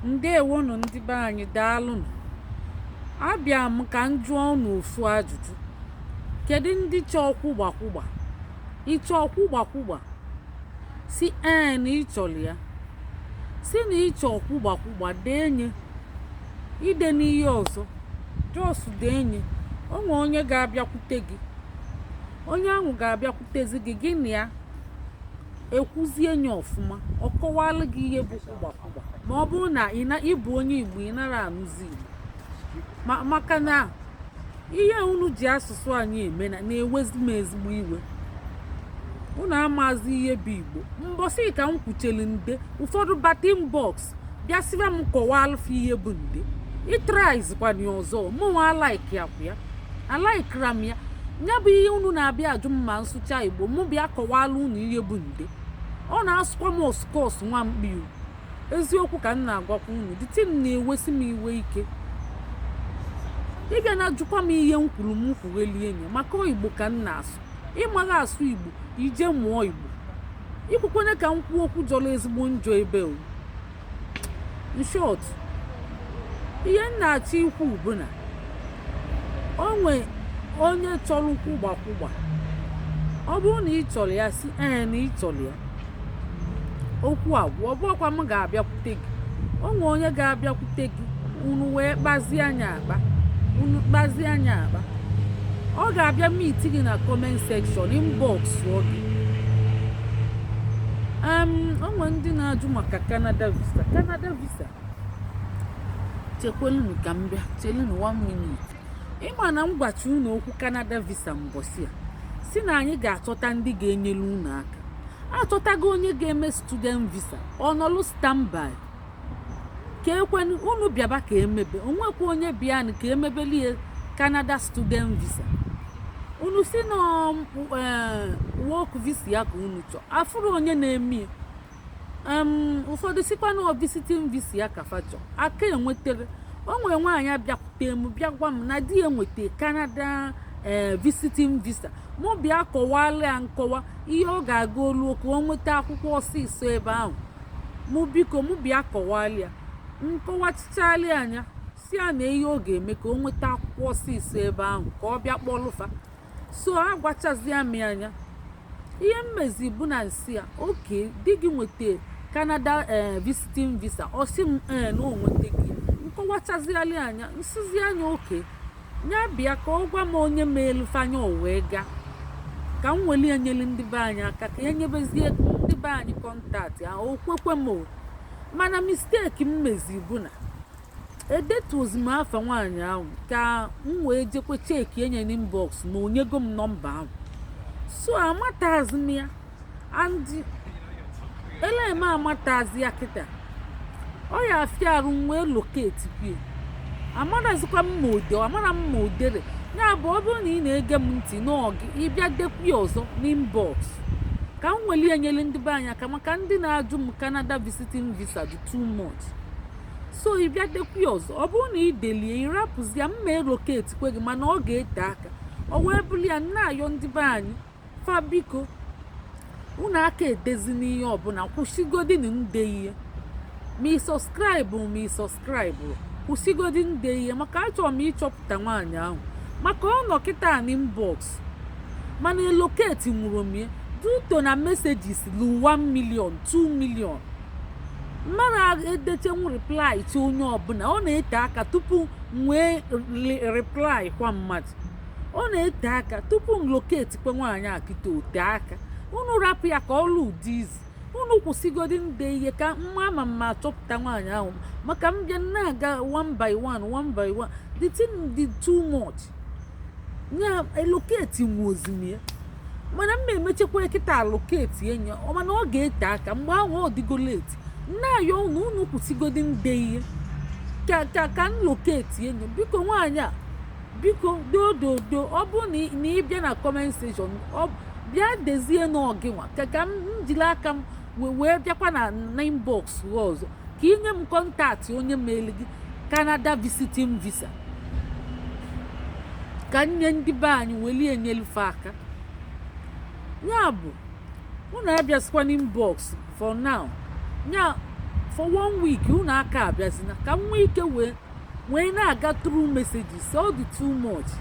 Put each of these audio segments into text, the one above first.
Ndewonụ ndị be anyị, daalụnụ. Abịa m ka m jụọ unu ofu ajụjụ. Kedu ndị chọọ kwụgba kwụgba? Ị chọọ kwụgba kwụgba? Si ee na ị chọrọ ya. Si na ị chọọ kwụgba kwụgba, dee nye. Ide n'ihe ọzọ. Just dee nye. O nwee onye ga-abịakwute gị. Onye ahụ ga-abịakwutezi gị, gị na ya ekwuzie nye ọfụma. Ọ kọwalụ gị ihe bụ kwụgba kwụgba. Ma ọ bụrụ na ị na ịbụ onye Igbo, ị nara anụzi Igbo. Ma maka na ihe unu ji asụsụ anyị eme na na-ewezi m ezigbo iwe. Unu amazi ihe bụ Igbo. Mbọsị ka m kwuchelu nde, ụfọdụ bata inbox bịa sịba m kọwalụ fa ihe bụ nde. Ị tryzikwana ya ọzọ, mụnwa alike akwa ya. Alikera m ya. Ya bụ ihe unu na-abịa ajụ m ma nsụcha Igbo, mụ bịa kọwalụ unu ihe bụ nde. Ọ na-asụkwa m ọsụkọsụ nwa mkpi o. Eziokwu ka m na-agwakwa unu, the thing na-ewesi m iwe ike. Ịbịa na jụkwa m ihe m kwuru, m kwughelie nye maka Igbo ka m na-asụ. Ịmaghị asụ Igbo, ije mụọ Igbo. Ikwekwana ka m kwuo okwu jọrọ ezigbo njọ ebe o. In short, ihe m na-achọ ikwu bụ na o nwe onye chọrọ kwụgba kwụgba. Ọ bụrụ na ị chọrọ ya, si ee na ị chọrọ ya. Okwu agwụ, ọ bụrụkwa m ga-abịakwute gị. O nwe onye ga-abịakwute gị, unu wee kpazie anya akpa. Unu kpazie anya akpa. Ọ ga-abịa meet gị na comment section, inbox gị. O nwere ndị na-ajụ maka Canada visa. Canada visa. Chekwelunu ka m bịa, chelunu one minute. Ịma na m gwachi unu okwu Canada visa mbọsị a, si na anyị ga-achọta ndị ga-enyere unu aka. Achọtago onye ga-eme student visa, ọ nọlụ standby. Ka ekwenu unu bịaba ka emebe, onwekwa onye bịanụ ka emebelie Canada student visa. Unu si na work visa ya ka unu chọọ, afụrụ onye na-eme ya. Ụfọdụ sikwa na visiting visa ya ka fa chọọ, aka enwetere. O nwere nwaanyị abịakwute m, bịa gwa m na di ya nweta Canada visiting visa. Mụ bịa kọwala ya nkọwa ihe ọ ga-aga olu ka o nweta akwụkwọ ọsịsọ ebe ahụ. Mụ biko, mụ bịa kọwala ya nkọwachichala ya anya, si ya na ihe ọ ga-eme ka o nweta akwụkwọ ọsịsọ ebe ahụ, ka ọ bịa kpọlụfa. So agwachazia m ya anya ihe mmezi bụ na nsị ya oke di gị nweta Canada visiting visa. Ọ sị m ee, na o nweta gị. Nkọwachaziali anya, nsizi anya oke ya bịa ka ọ gwa m onye ma fanya, o wee gaa ka m weli enyelu ndị be anyị aka, ka enyebezie ndị be anyị contact ahụ. O kwekwe m o. Mana mistake m mezi bụ na edetuozi m afa nwaanyị ahụ ka m wee jekwe check enye n'inbox na onyego m nọmba ahụ. So amatazi m ya and eleme amatazi ya kịta. Ọ ya afịa arụ m wee locate kwue. Amarazikwa m ma ode, amara m ma odere ya bụ. Ọ bụrụ na ị na-ege m ntị n'ọgị, ịbịa dekwu ya ọzọ n'inbox ka m weli enyere ndị be anyị aka, maka ndị na-ajụ m Canada visiting visa dị too much. So ị bịa dekwu ya ọzọ, ọ bụrụ na ị delie, ịrapụzi ya, mma elocate kwe gị, mana ọ ga-ete aka. Ọ wee bụrụ ya na-ayọ ndị be anyị fa, biko unu aka edezi n'ihe ọbụla, kwụsịgodin nde ihe. Ma ị subscribe, ma ị subscribe, kwụsịgodi nde ihe, maka achọrọ m ịchọpụta nwaanyị ahụ, maka ọ nọ kịta n'inbox, mana elocate nwụrụ m ya due to na messages lu 1 million, 2 million. Mmadụ edechenwu reply chi onye ọbụla, ọ na-ete aka tupu m wee reply kwa mmadụ. Ọ na-ete aka tupu m locate kwe nwaanyị a kịta, ote aka. Unu rapụ ya ka ọlụ ụdị izi. Unu kwụsịgodi nde ihe ka mma ma mma achọpụta nwaanyị ahụ, maka m bịa na-aga one by one, one by one, the thing dị too much. Nya elocate nwozimie, mana m emechekwa kịta locate enyi, mana ọ ga-ete aka. Mgbe ahụ ọ dịgo late. Nna-ayọ unu, unu kwụsịgodi nde ihe ka m locate enyi. Biko, nwaanyị a, biko, dododo, ọ bụrụ na ị bịa na comment section, ọ bịa dezie n'ọgịnwa ka m jiri aka m wee bịakwa na inbox ọzọ ka ị nye m contact onye meeli gị Canada visiting visa, ka m nye ndị be anyị welie enyelufe aka. Ya bụ unu abịasịkwa n'inbox for now. Ya For one week unu aka abịazina ka m nwee ike wee na-aga through messages. Ọ dị too much.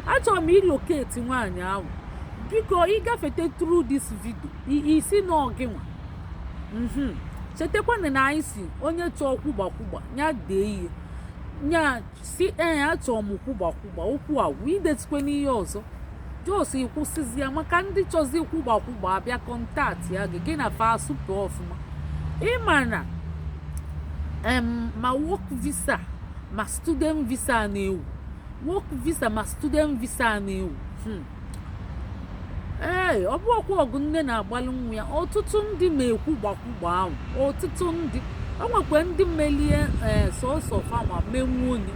Achọrọ m ilocate nwaanyị ahụ. Biko, ịgafete through this video, isi na ọgịnwa chetakwana na anyị si onye chọọ kwụgba kwụgba ya dee ihe nya si ee, achọrọ m kwụgba kwụgba. Okwu agwụ. Idetikwe n'ihe ọzọ, just ịkwụsịzi ya, maka ndị chọzi kwụgba kwụgba abịa contact ya gị, gị na fa asụpụ ọfụma. Ịma na ma work visa ma student visa na-ewu, work visa ma student visa na-ewu. Ee, ọ bụ ọkwa ọgụ nne na-agbalị nwa ya. Ọtụtụ ndị ma ekwu gbakwugba ahụ. Ọtụtụ ndị o nwekwa ndị melie, ee, sọsọ fanwa menwu onye,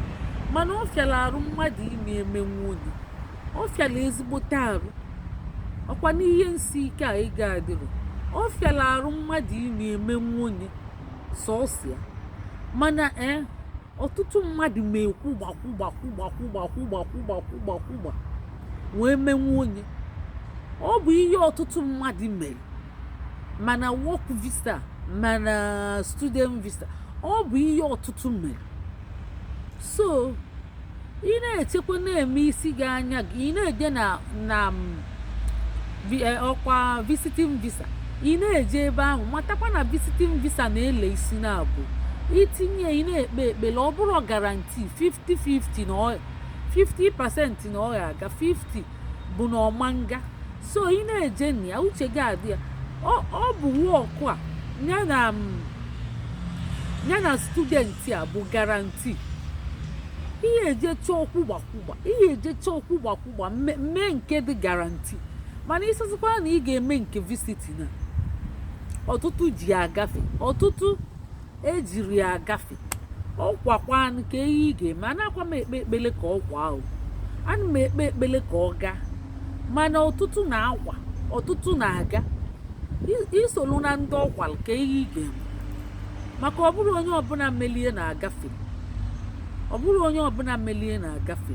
mana ọ fịara arụ mmadụ ime emenwu onye. Ọ fịara ezigbote arụ. Ọkwa n'ihe nsi ike a ego adịrọ, ọ fịara arụ mmadụ ime emenwu onye sọsọ ya. Mana ee, ọtụtụ mmadụ ma ekwu gbakwu gbakwu gbakwu gbakwu gbakwu gbakwu gbakwu gba wee menwu onye. Ọ bụ ihe ọtụtụ mmadụ mere, mana work visa mana student visa, ọ bụ ihe ọtụtụ mere. So ị na-echekwa na-eme isi gị anya gị, ị na-eje na ọkwa visiting visa, ị na-eje ebe ahụ, matakwa na visiting visa na-ele isi na abụ itinye. Ị na-ekpe ekpere, ọ bụrụ guarantee 50-50 na 50% na ọ ga-aga, 50 bụ na ọma nga. So ị na-eje na ya, uche gị adị ya. Ọ bụ work a ya na student a bụ guarantee. Ihe eje chọọ kwụgba kwụgba, ihe eje chọọ kwụgba kwụgba, mee nke dị guarantee. Mana ịsịzikwa na ị ga-eme nke visiting na ọtụtụ ji agafe, ọtụtụ ejiri ya agafe. Ọkwakwanụ ka ihe ị ga-eme. Anakwa m ekpe ekpele ka ọkwa ahụ, ana m ekpe ekpele ka ọ gaa, mana ọtụtụ na-akwa, ọtụtụ na-aga. Isolu na ndị ọkwal ka ihe ị ga-eme, maka ọ bụrụ onye ọbụla melie na-agafe, ọ bụrụ onye ọbụla melie na-agafe.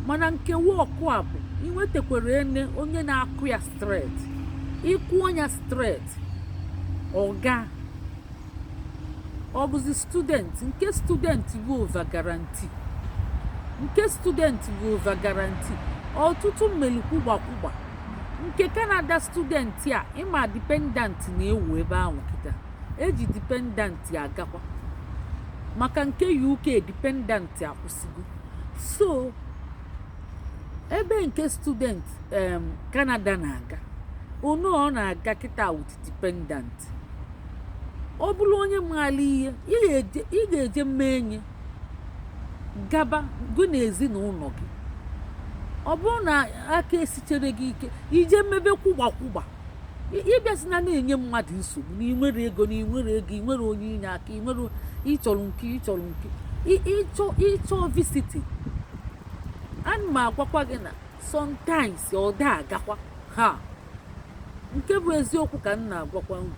Mana nke work a bụ inwetakwara ene onye na-akụ ya straight, ịkụọ ya straight, ọga. Ọ bụzi student, nke student bụ over guarantee, nke student bụ over guarantee. Ọtụtụ mmeli kwụgba kwụgba. Nke Canada student a, ịma dependant na-ewu ebe ahụ kịta, eji dependant agakwa, maka nke UK dependant akwụsịgo. So ebe nke student Canada na-aga onu, ọ na-aga kịta with dependant. Ọ bụrụ onye maara ihe, ị ga-eje mee gaba gị na ezinụlọ gị. Ọ bụrụ na aka esichere gị ike, ije mebe kwụgba kwụgba. Ịbịazina na-enye mmadụ nsogbu na ịnwere ego, na ịnwere ego, ịnwere onye inye aka, ịnwere, ịchọrọ nke, ịchọrọ nke ịchọ visiting. Ana m agwakwa gị na sometimes ọ da agakwa ha. Nke bụ eziokwu ka m na-agwakwa unu.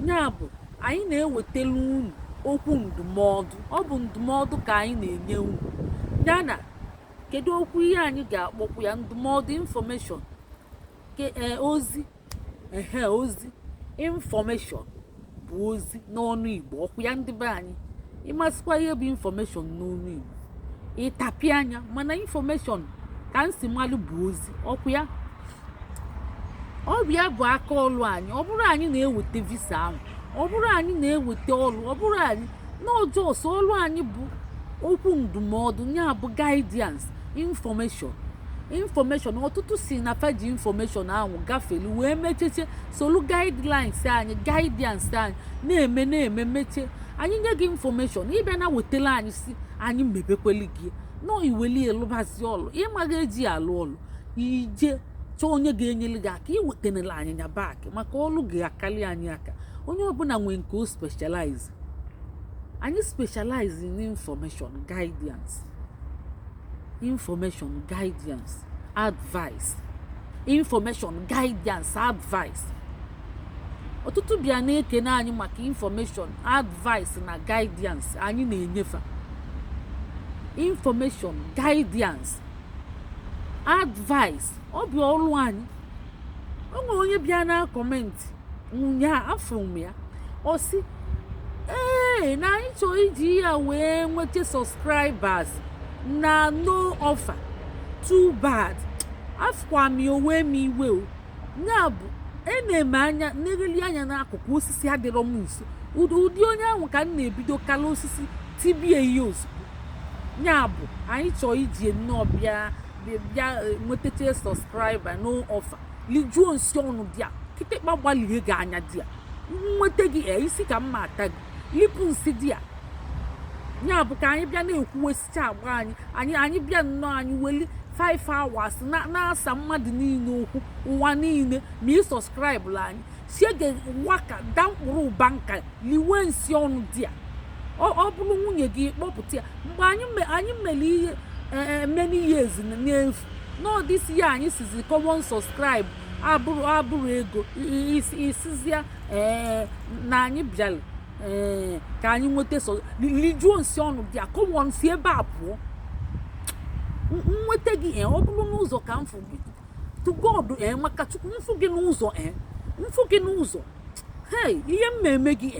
Ya bụ anyị na-ewetara unu okwu ndụmọdụ. Ọ bụ ndụmọdụ ka anyị na-enye unu. Ya na kedu okwu ihe anyị ga-akpọkwu ya? Ndụmọdụ, information, ke ozi, ehe, ozi, information bụ ozi n'ọnụ Igbo. Ọkwụ ya, ndị be anyị, ịmasịkwa ihe bụ information n'ọnụ Igbo, ịtapi anya. Mana information ka m si malụ bụ ozi. Ọkwụ ya, ọ bụ ya bụ aka ọlụ anyị. Ọ bụrụ anyị na-eweta visa ahụ, ọ bụrụ anyị na-eweta ọlụ, ọ bụrụ anyị n'ọjọọ sọ ọlụ anyị bụ okwu ndụmọdụ, ya bụ guidance, information. Information, ọtụtụ si na faji information ahụ gafelu wee mecheche solu guidelines anyị, guidance anyị na-eme na-eme meche. Anyị nye gị information, ịbịa na wetara anyị, si anyị mebekweli gị nọ iweli elụbazi ọlụ. Ịmaghị eji alụ ọlụ, ije chọọ onye ga-enyere gị aka iwetanela anyịnya bak, maka ọlụ ga-akali anyị aka. Onye ọbụla nwee nke o specialize. Anyị specialize in information, guidance, information, guidance, advice, information, guidance, advice. Ọtụtụ bịa na-ekene anyị maka information, advice na guidance anyị na-enyefe. Information, guidance, advice, ọ bụ ọrụ anyị. O nwere onye bịa na comment ụnyaa, afụrụ m ya. Ọ sị ee na anyị chọrọ iji ya wee nweta subscribers na no offer. Too bad. Afụkwa m ya, owe m iwe o. Ya bụ ene m anya, negheli anya n'akụkụ, osisi adịrọ m nso. Ụdị onye ahụ ka m na-ebido kala osisi tibie ihe ozugbo. Ya bụ anyị chọrọ iji nnọọ bịa bịa nwetacha subscriber, no offer. Lijuo nsị ọnụ dị a, kịtịkpa gbalie gị anya dị a, nweta gị isi ka mma ata gị. Lipụ nsị dị a. Ya bụ ka anyị bịa na-ekwuwesicha agba anyị, anyị bịa nnọọ, anyị weli 5 hours na-asa mmadụ niile okwu ụwa niile. Ma ị subscribe la anyị, sie gị waka da mkpụrụ ụba nka, liwe nsị ọnụ dị a. Ọ bụrụ nwunye gị, kpọpụta ya. Mgbe anyị mere ihe many years n'efu n'ọdịsi ya, anyị sizi common subscribe abụrụ abụrụ ego isizia ee na anyị bịara ee ka anyị nweta so lijuo nsị ọnụ dị a. Common si ebe a pụọ. Nweta gị ọ bụrụ n'ụzọ ka m fụ gị, to God, maka Chukwu, mfụ gị n'ụzọ, mfụ gị n'ụzọ, hey, ihe m eme gị,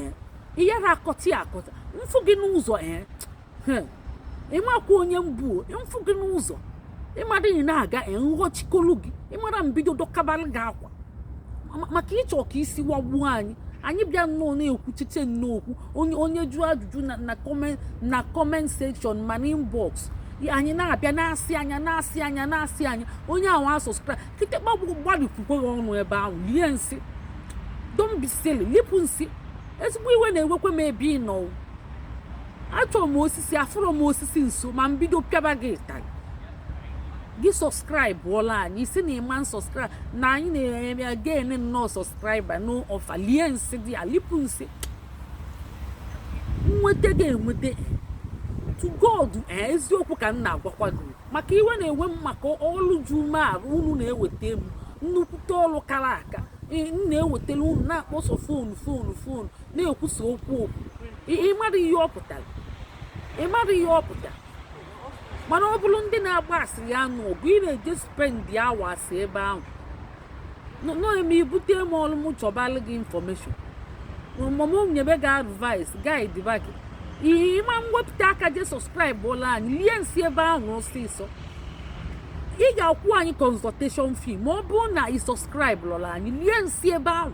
ịyara akọta ya akọta. Mfụ gị n'ụzọ, hey, ịmakwa onye mbụ o, mfụ gị n'ụzọ, ịmara ị na-aga, nghọchikolu gị, ịmara mbido dọkabalị gị akwa maka ịchọ ka isi wagbuo anyị. Anyị bịa nnọọ na-ekwuchiche nnọọ okwu, onye jụọ ajụjụ na comment section ma na inbox, anyị na-abịa na-asị anya, na-asị anya, na-asị anya onye ahụ a subscribe. Kịtịkpa gbalịkwukwe gị ọnụ ebe ahụ, lie nsị. Don't be silly, lipụ nsị. Ezigbo iwe na-ewekwe m ebe ị nọ o. Achọrọ m osisi, afụrọ m osisi nso ma m bido pịaba gị ịtarị. Gị subscribe ụọla anyị, isi na ịma subscribe na anyị na-eme again nnọọ subscriber no offer. Lie nsị dị ya, lipụ nsị. Nweta gị enweta, to God, eziokwu ka m na-agwakwa gị, maka iwe na-enwe m maka ọlụ ju umearụ unu na-eweta m nnukwute ọlụ kara aka. M na-ewetara unu na-akpọsọ phone, phone, phone, na-ekwusa okwu okwu. Ịmara ihe ọ pụtara, ịmara ihe ọ pụtara. Mana ọ bụrụ ndị na-agba asịrị anụ ọgụ, ị na-eje spend hours ebe ahụ nọ eme ibute m ọrụ m chọbalụ gị information, mama m nyebe gị advice, guide ba gị. Ịma mwepụta aka je subscribe ụlọ anyị, lie nsị ebe ahụ ọsịsọ. Ị ga-akwụ anyị consultation fee ma ọ bụrụ na ị subscribe lọrọ anyị. Lie nsị ebe ahụ.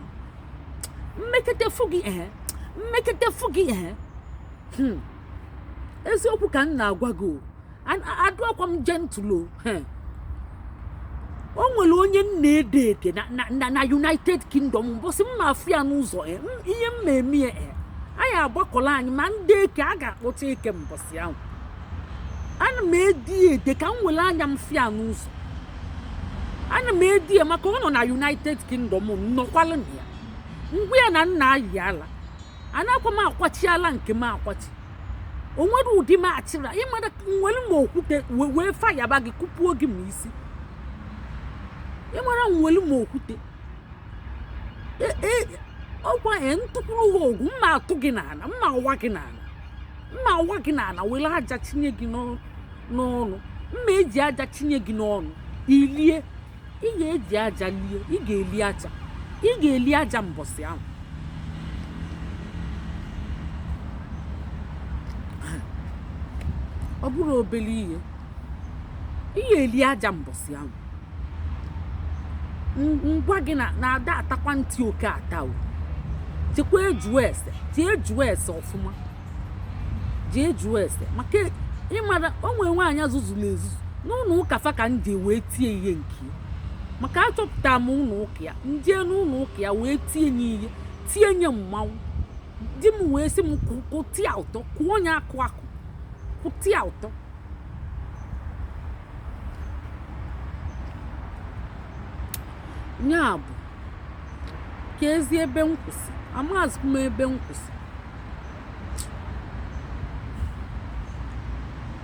Mmekete fụ gị, mmekete fụ gị. Eziokwu ka m na-agwa gị o. Adụọkwa m gentle o. O nwere onye m na-ede ede na United Kingdom. Mbọsị m ma afụ ya n'ụzọ, ihe m ma eme ya, anyị agbakọla anyị ma ndị eke a ga-akpọta eke mbọsị ahụ. Ana m edi ede ka m were anya m fụ ya n'ụzọ. Ana m edi ya maka ọ nọ na United Kingdom, m nọkwalụ na ya ngwa ya na nna ayị ala anakwa m akwachi ala nke m akwachi. O nwere ụdị m achịra ịmara nwere m okwute wee fayaba gị, kụpuo gị ma isi. Ịmara nwere m okwute. Ọkwa ntụkwuru ha ogwu mma atụ gị n'ala, mma awa gị n'ala, mma awa gị n'ala, were aja tinye gị n'ọnụ. Mma eji aja tinye gị n'ọnụ ilie. Ị ga-eji aja lie, ị ga-eli aja, ị ga-eli aja mbọsị ahụ. Ọ bụrụ obere ihe, ị ga-eli aja mbọsị ahụ. Ngwa gị na ada atakwa ntị oke ata o. Chekwa, ejuo ese, jee jụọ ese ọfụma, jee jụọ ese maka ịmara o nwere nwaanyị zuzuru ezuzu n'ụlọ ụka fa ka m ji wee tie ihe nke ya. Maka achọpụtara m ụlọ ụka ya, m jee n'ụlọ ụka ya wee tie ya ihe, tie nye mmanwụ. Di m wee sị m kwụtịa ụtọ, kwụọ onye akụ akụ, kwụtịa ụtọ. Ya bụ ka ezi ebe m kwụsị, amazịkwa m ebe m kwụsị.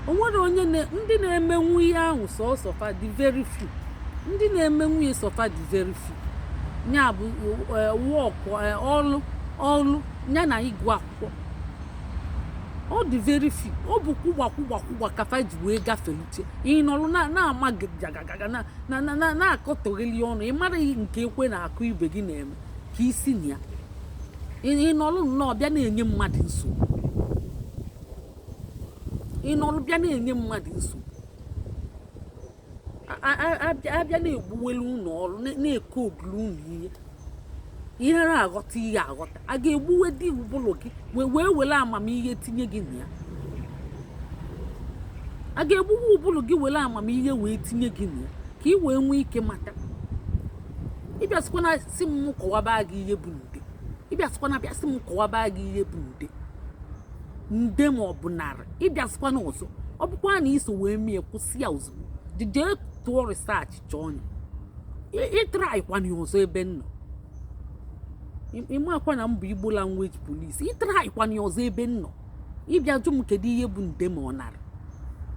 O nwere onye ndị na-emenwu ihe ahụ sọsọ fa dị very few. Ndị na-emenwu ihe sọfa dị very few. Ya bụ work, ọlụ ọlụ ya na ịgụ akwụkwọ, ọ dị very few. Ọ bụ kwụgba kwụgba kwụgba ka fa ji wee gafeluche. Ị nọrọ na-ama gagaga na na na na-akọtọgheli ọnụ. Ị mara nke ekwe na-akụ ibe gị na-eme ka isi na ya. Ịnọlụ nnọọ bịa na-enye mmadụ nsogbu. Ịnọlụ bịa na-enye mmadụ nsogbu. Abịa na-egbuwelu unu ọrụ, na-eke ogulu unu ihe ihere aghọta ihe aghọta. A ga-egbuwe dị ụbụlụ gị wee were amamihe tinye gị na ya. A ga-egbuwe ụbụlụ gị, were amamihe wee tinye gị na ya, ka ị wee nwee ike mata. Ịbịasịkwana si m kọwaba gị ihe bụ nde. Ịbịasịkwana bịa sị m kọwaba gị ihe bụ nde, nde ma ọ bụ narị. Ịbịasịkwana ọzọ, ọ bụkwa na iso wee mie, kwụsị ya ozugbo. Jee tụọ research, chọọ ya. Ị trykwana ya ọzọ ebe m nọ, ịmakwa na m bụ Igbo language police. Ị trykwana ya ọzọ ebe m nọ, ịbịa jụ m kedu ihe bụ nde ma ọ narị.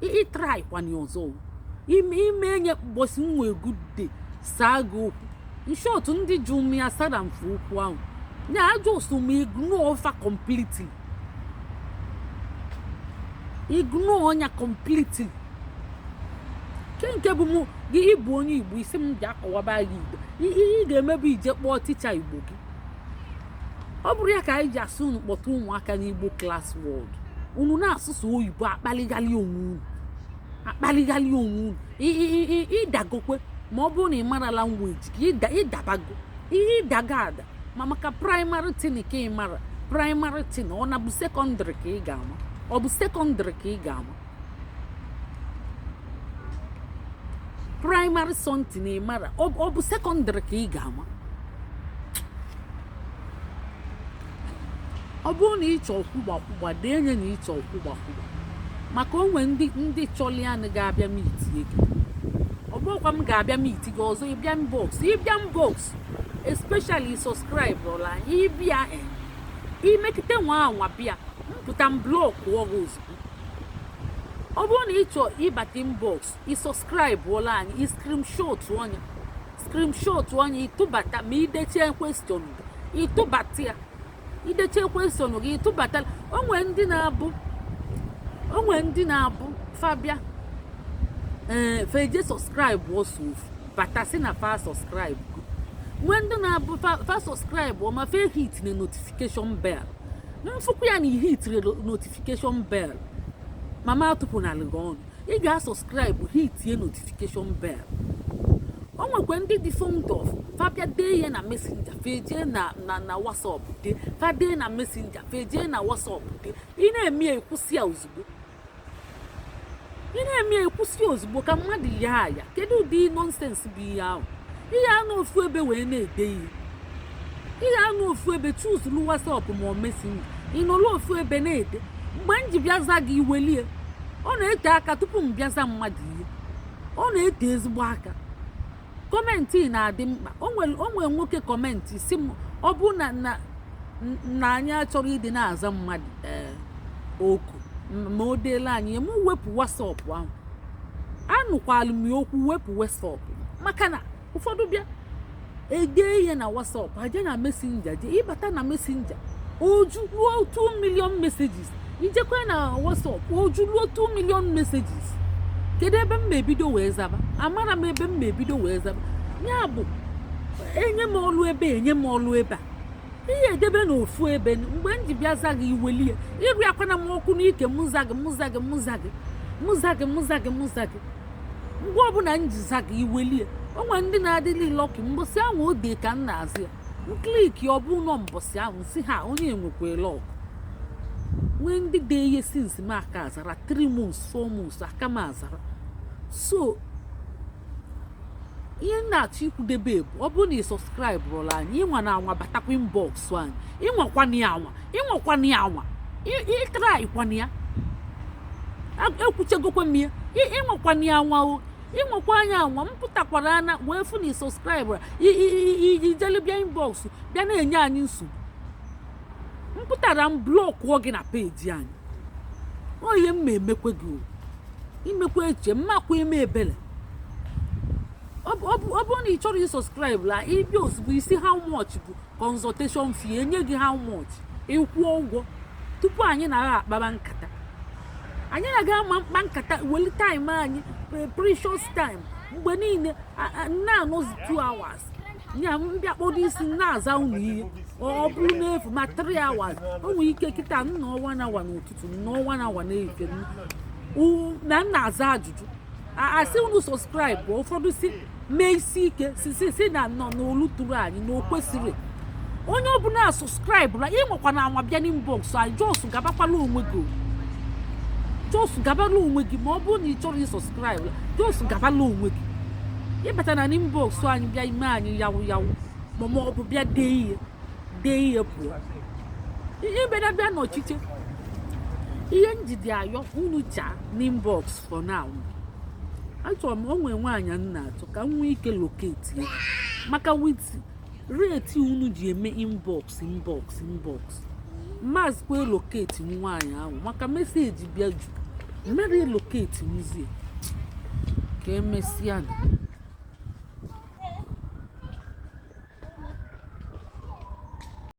Ị trykwana ya ọzọ ime ime enye mbọsị m nwee good day saa gị okwu. In short, ndị jụ m ya sara mfe okwu ahụ na ajọ so m ignore fa completely, ignore ya completely. Ke nke bụ mụ gị ịbụ onye Igbo, isi m bịa kọwaba gị Igbo. Ihe ị ga-emebu, ije kpọọ teacher Igbo gị. Ọ bụrụ ya ka anyị ji asị unu kpọta ụmụaka n'Igbo Class World. Unu na-asụsụ oyibo, akpaligali onwe unu, akpaligali onwe unu. Ịdagokwe ma ọ bụrụ na ị mara language gị, ịdabago ihe ịdago ada. Ma maka primary thing ka ị mara, primary thing, ọ na bụ secondary ka ị ga-ama, ọ bụ secondary ka ị ga-ama primary something ị mara, ọ bụ secondary ka ị ga-ama. Ọ bụrụ na ị chọọ kwụgba kwụgba, dee nye na ị chọọ kwụgba kwụgba, maka onwe ndị chọrọ ya na ga-abịa meetie gị. Ọ bụrụkwa m ga-abịa meet gị ọzọ, ịbịa inbox, ịbịa inbox, especially subscribe ọla anyị, ịbịa imekite nwa anwa bịa mpụta m block gị ozugbo. Ọ bụrụ na ị chọọ ịbata inbox, ị subscribe ọla anyị, ị screenshot ọnya, screenshot ọnya, ịtụbata ma idechie question gị, ịtụbata ya, idechie question gị, ịtụbata. Onwe ndị na-abụ fabia ee feje subscribe ọsọ ofu bata si na fa subscribe go. Nwee ndị na-abụ fa subscribe ma fa hit na notification bell. Mfụkwu ya na hitire notification bell, mama atụpụnalụ gị ọnụ. Ị ga-asubscribe, hitie notification bell. O nwekwa ndị dị fond of fa bịa dee ya na Messenger, fejee na WhatsApp dee, fa dee na Messenger, fejee na WhatsApp dee. Ị na-eme ya, ekwụsị ya ozugbo. Ị na-eme ya, ekwụsị ya ozugbo, ka mmadụ ya ya. Kedu ụdị nonsense bụ ihe ahụ? Ihe anụ ofu ebe wee na-ede ihe, ihe anụ ofu ebe chuzulu WhatsApp ma ọ Messenger, ị nọrọ ofu ebe na-ede. Mgbe m ji bịa za gị, iwelie. Ọ na-ete aka tupu m bịa za mmadụ ihe. Ọ na-ete ezigbo aka. Comment na-adị mkpa. O nwere nwoke comment si m, ọ bụ na anyị achọrọ ịdị na-aza mmadụ ee oku ma o deela anyị, m wepụ WhatsApp ahụ. Anụkwalụ m ya okwu wepụ WhatsApp, maka na ụfọdụ bịa ede ihe na WhatsApp, ha jee na Messenger, jee ịbata na Messenger, oju ruo 2 million messages. Ijekwa na WhatsApp, oju ruo 2 million messages. Kedu ebe m ma ebido wee zaba? Amara m ebe m ma ebido wee zaba. Ya bụ enye m ọlụ ebe, enye m ọlụ ebe a, ihe edebe n'ofu ebe. Mgbe m ji bịa za gị, iwelie ịrịakwana m ọkụ n'ike. M za gị, m za gị, m za gị, m za gị, m za gị, m za gị. Mgbe ọbụla m ji za gị, iwelie. O nwere ndị na-adịghị lucky. Mbọsị ahụ o dee ka m na-azụ ya, m click, ọ bụ nọ mbọsị ahụ si ha onye nwekwa luck. Nwee ndị dee ihe since m aka azara 3 months, 4 months, aka m azara. So ihe m na-achọ ikwudebe bụ, ọ bụrụ na ị subscriberụla anyị, ịnwa na anwa batakwa inbox anyị. Ịnwakwana ya anwa, ịnwakwana ya anwa, ịtrykwana ya. Ekwuchegokwa m ya. Ịnwakwana ya anwa o, ịnwekwa anya anwa. M pụtakwara ana wee fụ na ị subscribe, ijelu bịa inbox bịa na-enye anyị nsogbu, m pụtara m blockụọ gị na peji anyị. Ọ ihe m ma emekwe gị o, imekwa eche mmakwa eme ebele. Ọ bụrụ na ị chọrọ ịsubscribe la, ịbịa ozugbo isi how much bụ consultation fee, enye gị how much, ịkwụọ ụgwọ tupu anyị na akpaba nkata. Anyị na-aga ama mkpa nkata weli time anyị, precious time. Mgbe niile na-anọzi 2 hours Nya mbịa kpọdo isi na-aza unu ihe, ọ bụrụ n'efu ma 3 hours. O nwere ike kịta nnọọ 1 hour n'ụtụtụ, nnọọ 1 hour n'ehihie na m na-aza ajụjụ. Asị unu subscribe, ụfọdụ si mee isi ike, si si si na nọ n'olu tụrụ anyị na o kwesịrị. Onye ọbụla subscribe la, ị nwekwa na anwa bịa n'inbox anyị. Just gabakwala onwe gị o. Just gabala onwe gị. Ma ọ bụrụ na ị chọrọ ịsubscribe, just gabala onwe gị. Ịbata na inbox anyị, bịa ime anyị yawu yawu, ma ọ bụ bịa dee ihe, dee ihe pụọ. Ihe bịara bịa n'ọchịchị, ihe njide ayọ unu chaa n'inbox for now. Achọrọ m onwe nwaanyị m na-achọ ka m nwee ike locate ya, maka with rate unu ji eme inbox, inbox, inbox, mazikwa locate nwaanyị ahụ, maka message bịa ju mere locate nzie. Ka emesịa.